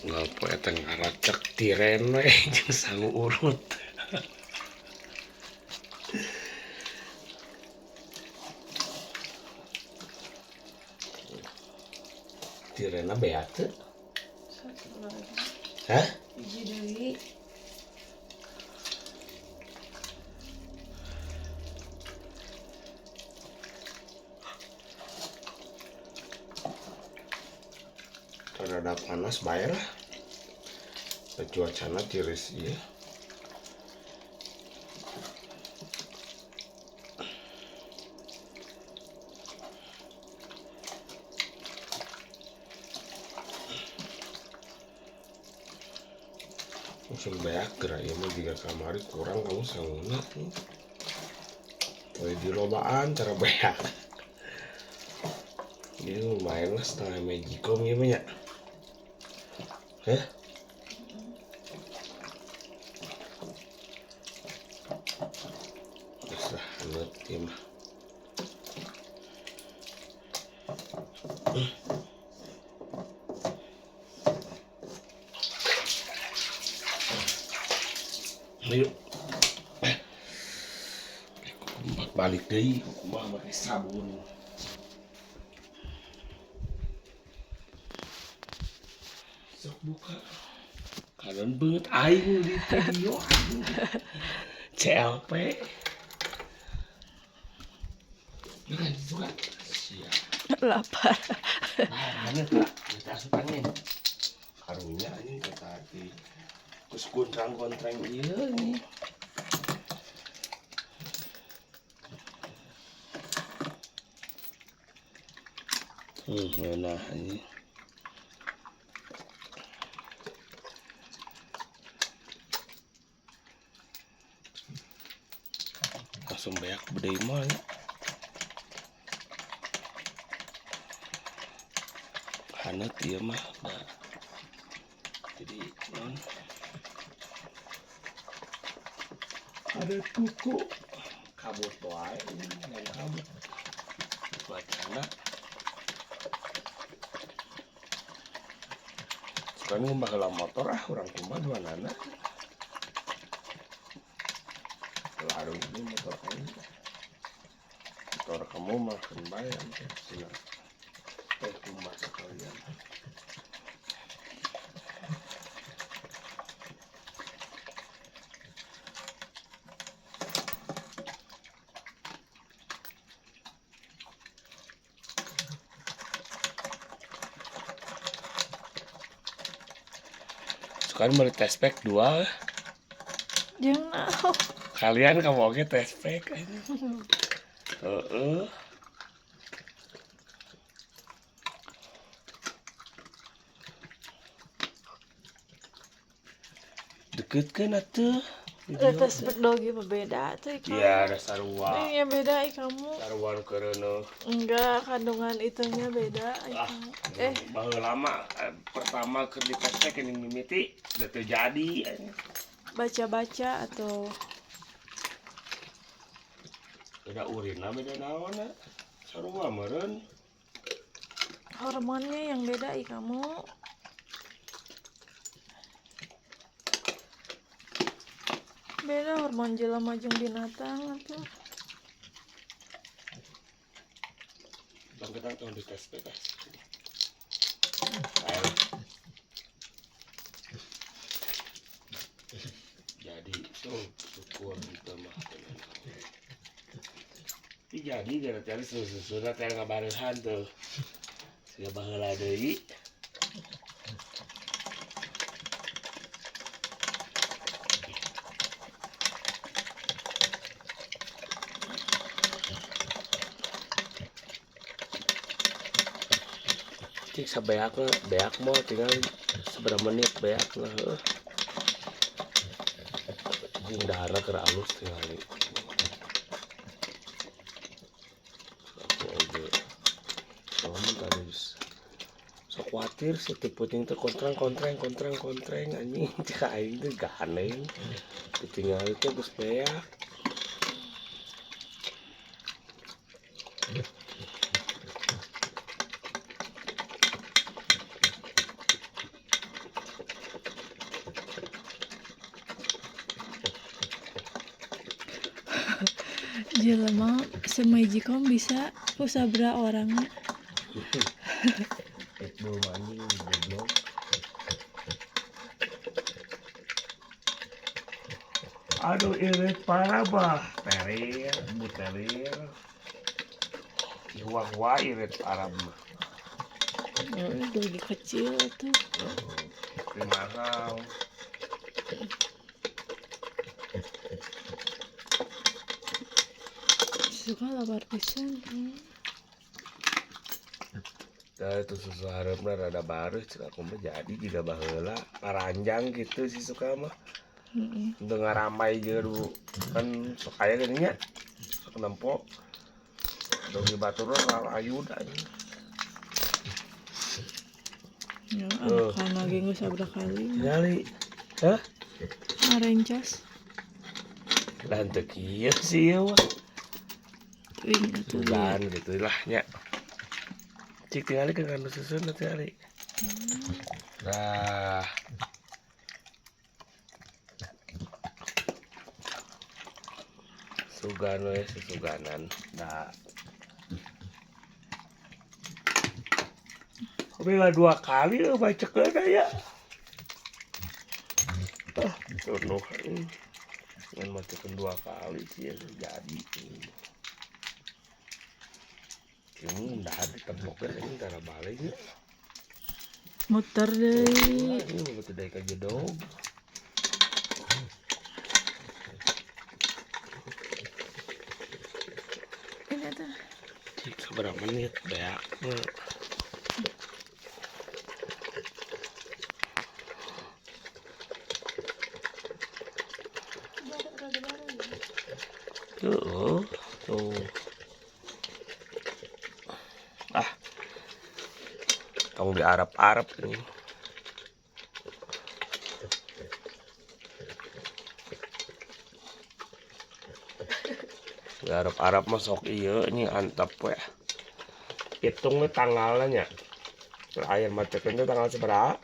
Unggal poe teh ngaracek tiren we jeung sangu urut. Tirena beak teu? Hah? Hiji deui. Rada panas bae lah. Cuacana tiris ieu. Langsung beak geura ieu mah jiga kamari kurang kamu sanguna. Poe dilobaan cara beak. Jadi lumayan lah setengah magicom ieu mah nya. Heh? Geus lah haneut ieu mah. Ayo. Balik deui kumaha make sabun. Sok buka. Kadon beungeut aing di video aing. CLP. Makan suka. Siap. Lapar. Nah, haneut lah. Geus asup angin. Karunya anjing ka tadi. Terus gontrang-gontrang ieu nih. Nah ini. Langsung beak bedeu mah ya. Haneut ieu mah. Nah. Jadi non ada kuku kabut wae ini dan kabut cuacana. Suka ngumbah heula motor ah urang kumaha dua nana. Lalu ini motor kamu. Motor kamu mah kan bae teh sina. Teh kumaha sekalian. Kan beli tespek 2. Jangan. Kalian kamu oke tespek aja. Heeh. Deketkeun atuh. Tespek dogi berbeda tuh kamu. Iya, ada sarua. Iya beda kamu. Sarua nu keureuneuh. Enggak, kandungan itunya beda. Ah, baheula lama pertama keur di tespek ini mimiti udah terjadi. Baca-baca atau beda urina beda naon sarua meureun. Hormonnya yang beda kamu. Beda hormon jelema jeung binatang atuh. Bang kita tong di tes bebas. Jadi so syukur gitu mah. Tapi jadi gara cari susu-susuna teh ngabarehan tuh. Siga baheula deui. Cik sabeak lah, beak mau tinggal seberapa menit beak lah. Jeung dahara keur alus tinggal. Aku oge. Soalnya tadi sok khawatir setiap puting teh kontrang kontreng kontrang kontreng anjing cek aing teh ganeng. Ditinggal teh geus beak. Jelema semajikom bisa ku sabra orangnya. Pitbull mah anjing goblok. Aduh irit parah bah. Terir, buterir. Chihuahua irit parah mah. Lagi kecil tuh. Tapi mahal. Suka lapar pisan. Nah, itu susu hareupna rada baru cek aku mah jadi jiga baheula paranjang gitu sih suka mah. Heeh. Teu ngaramai jeung du kan sok aya geuning nya. Sok nempo. Dogi batur rarayud anjing. Ya, anak lagi geus sabra kali. Tingali. Hah? Ngarencas. Lah teu kieu sih ieu mah. Teuing atuh. Sugan gitu lah nya. Cik tingali ke kanu susun tingali. Nah. Sugan we susuganan. Nah. Tapi lah dua kali lah bacakeun aya. Ah, tunuh. Ngan macakeun dua kali sih ya, jadi. Ini udah ditempoknya ini cara balik ya. Muter deui. Ini mau betul dari kajedog. Ini tuh. Cik seberapa menit beak. Tuh, tuh. Ah, kamu di Arab-Arab ini. Di Arab-Arab mah sok ieu ini antep we. Hitung we tanggalnya nya. Terakhir macekeun teh tanggal sabaraha?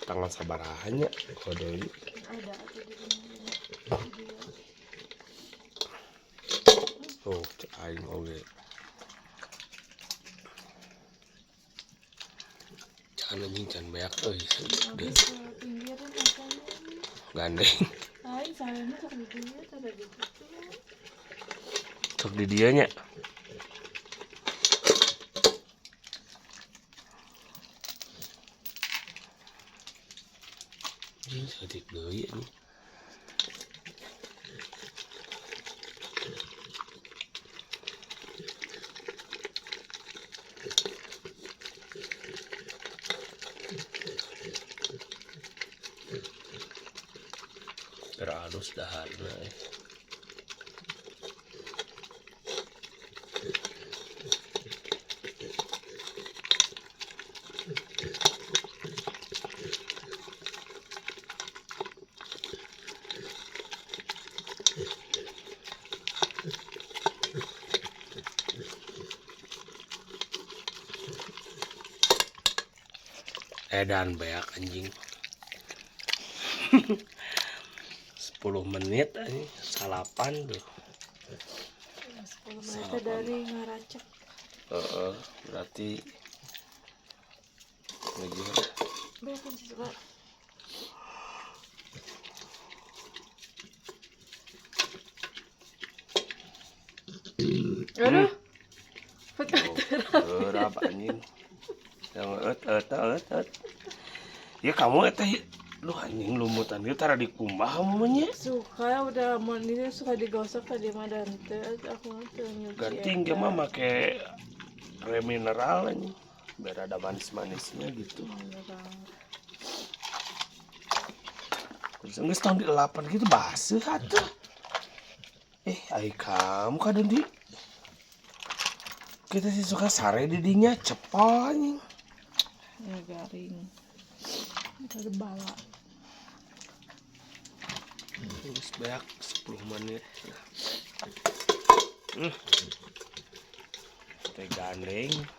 Tanggal sabaraha nya kode ieu. Ada atuh di sini. Tuh, cek aing oge. Can anjing can beak euy. Habis ke pinggiran rasanya. Gandeng. Lain sayangnya sok di dieu tara di ditu. Sok di dieu nya. Anjing saeutik deui anjing. Terhalus daharna eh. Edan beak anjing. 10 menit anjing salapan tuh. 10 menit teh dari ngaracek. Heeh, berarti ngejar. Beak sih suka. Aduh. Berapa anjing? Yang et et et et. Ya kamu eta lu anjing lumutan ieu tara dikumbah kamu mah nya. Suka udah mau ini suka digosok tadi mah dan teu aku mah teu nyuci. Ganting eta. ge mah make remineral anjing. Biar ada manis-manisnya gitu. Mineral. Terus geus tahun 8 gitu baseuh atuh. Ai kamu kadang di kita sih suka sare di dinya cepol anjing. Ya garing. Itu ada bala. Terus beak 10 menit. Teh gandeng.